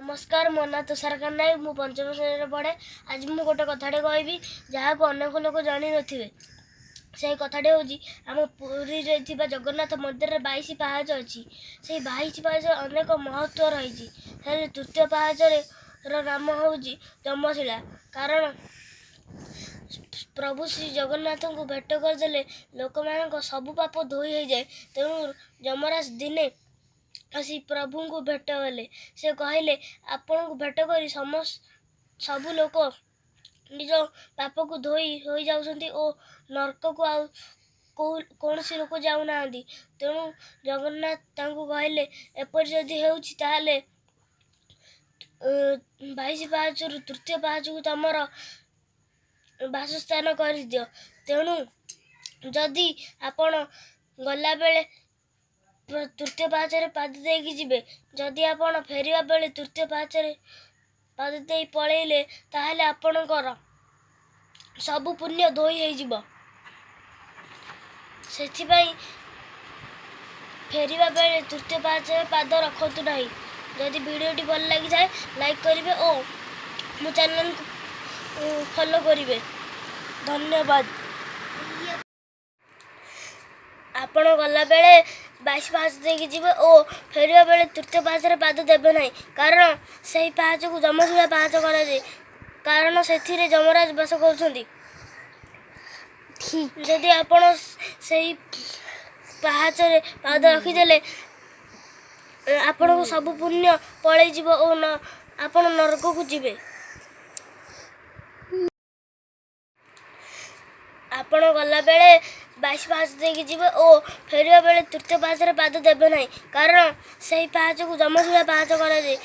ନମସ୍କାର, ମୋ ନାଁ ତୁଷାରକାନ୍ତ ନାୟକ। ମୁଁ ପଞ୍ଚମ ଶ୍ରେଣୀରେ ପଢ଼େ। ଆଜି ମୁଁ ଗୋଟେ କଥାଟେ କହିବି, ଯାହାକୁ ଅନେକ ଲୋକ ଜାଣିନଥିବେ। ସେଇ କଥାଟି ହେଉଛି, ଆମ ପୁରୀରେ ଥିବା ଜଗନ୍ନାଥ ମନ୍ଦିରରେ 22 ପାହାଚ ଅଛି। ସେଇ 22 ପାହାଚ ଅନେକ ମହତ୍ତ୍ୱ ରହିଛି। ହେଲେ ତୃତୀୟ ପାହାଚରେ ର ନାମ ହେଉଛି ଯମଶିଳା, କାରଣ ପ୍ରଭୁ ଶ୍ରୀ ଜଗନ୍ନାଥଙ୍କୁ ଭେଟ କରିଦେଲେ ଲୋକମାନଙ୍କ ସବୁ ପାପ ଧୋଇ ହେଇଯାଏ। ତେଣୁ ଯମରାଜ ଦିନେ ଆସି ପ୍ରଭୁଙ୍କୁ ଭେଟ କଲେ। ସେ କହିଲେ, ଆପଣଙ୍କୁ ଭେଟ କରି ସମସ୍ତ ସବୁ ଲୋକ ନିଜ ପାପକୁ ଧୋଇ ହୋଇଯାଉଛନ୍ତି ଓ ନର୍କକୁ ଆଉ କେଉଁ କୌଣସି ଲୋକ ଯାଉନାହାନ୍ତି। ତେଣୁ ଜଗନ୍ନାଥ ତାଙ୍କୁ କହିଲେ, ଏପରି ଯଦି ହେଉଛି ତାହେଲେ 22 ପାହାଚରୁ ତୃତୀୟ ପାହାଚକୁ ତମର ବାସସ୍ଥାନ କରିଦିଅ। ତେଣୁ ଯଦି ଆପଣ ଗଲାବେଳେ ତୃତୀୟ ପାହାଚରେ ପାଦ ଦେଇକି ଯିବେ, ଯଦି ଆପଣ ଫେରିବା ବେଳେ ତୃତୀୟ ପାହାଚରେ ପାଦ ଦେଇ ପଳେଇଲେ, ତାହେଲେ ଆପଣଙ୍କର ସବୁ ପୁଣ୍ୟ ଧୋଇ ହେଇଯିବ। ସେଥିପାଇଁ ଫେରିବା ବେଳେ ତୃତୀୟ ପାହାଚରେ ପାଦ ରଖନ୍ତୁ ନାହିଁ। ଯଦି ଭିଡ଼ିଓଟି ଭଲ ଲାଗିଥାଏ, ଲାଇକ୍ କରିବେ ଓ ମୋ ଚ୍ୟାନେଲକୁ ଫଲୋ କରିବେ। ଧନ୍ୟବାଦ। ଆପଣ ଗଲାବେଳେ 22 ପାହାଚ ଦେଇକି ଯିବେ ଓ ଫେରିବା ବେଳେ ତୃତୀୟ ପାହାଚରେ ପାଦ ଦେବେ ନାହିଁ, କାରଣ ସେହି ପାହାଚକୁ ଯମଶିଳା ପାହାଚ କରାଯାଏ, କାରଣ ସେଥିରେ ଯମରାଜ ବାସ କରୁଛନ୍ତି। ଠିକ୍। ଯଦି ଆପଣ ସେଇ ପାହାଚରେ ପାଦ ରଖିଦେଲେ, ଆପଣଙ୍କୁ ସବୁ ପୁଣ୍ୟ ପଳେଇଯିବ ଓ ଆପଣ ନରକକୁ ଯିବେ। ଆପଣ ଗଲାବେଳେ 22 ପାହାଚ ଦେଇକି ଯିବେ ଓ ଫେରିବା ବେଳେ ତୃତୀୟ ପାହାଚରେ ପାଦ ଦେବେ ନାହିଁ, କାରଣ ସେହି ପାହାଚକୁ ଯମଶିଳା ପାହାଚ କରାଯାଏ।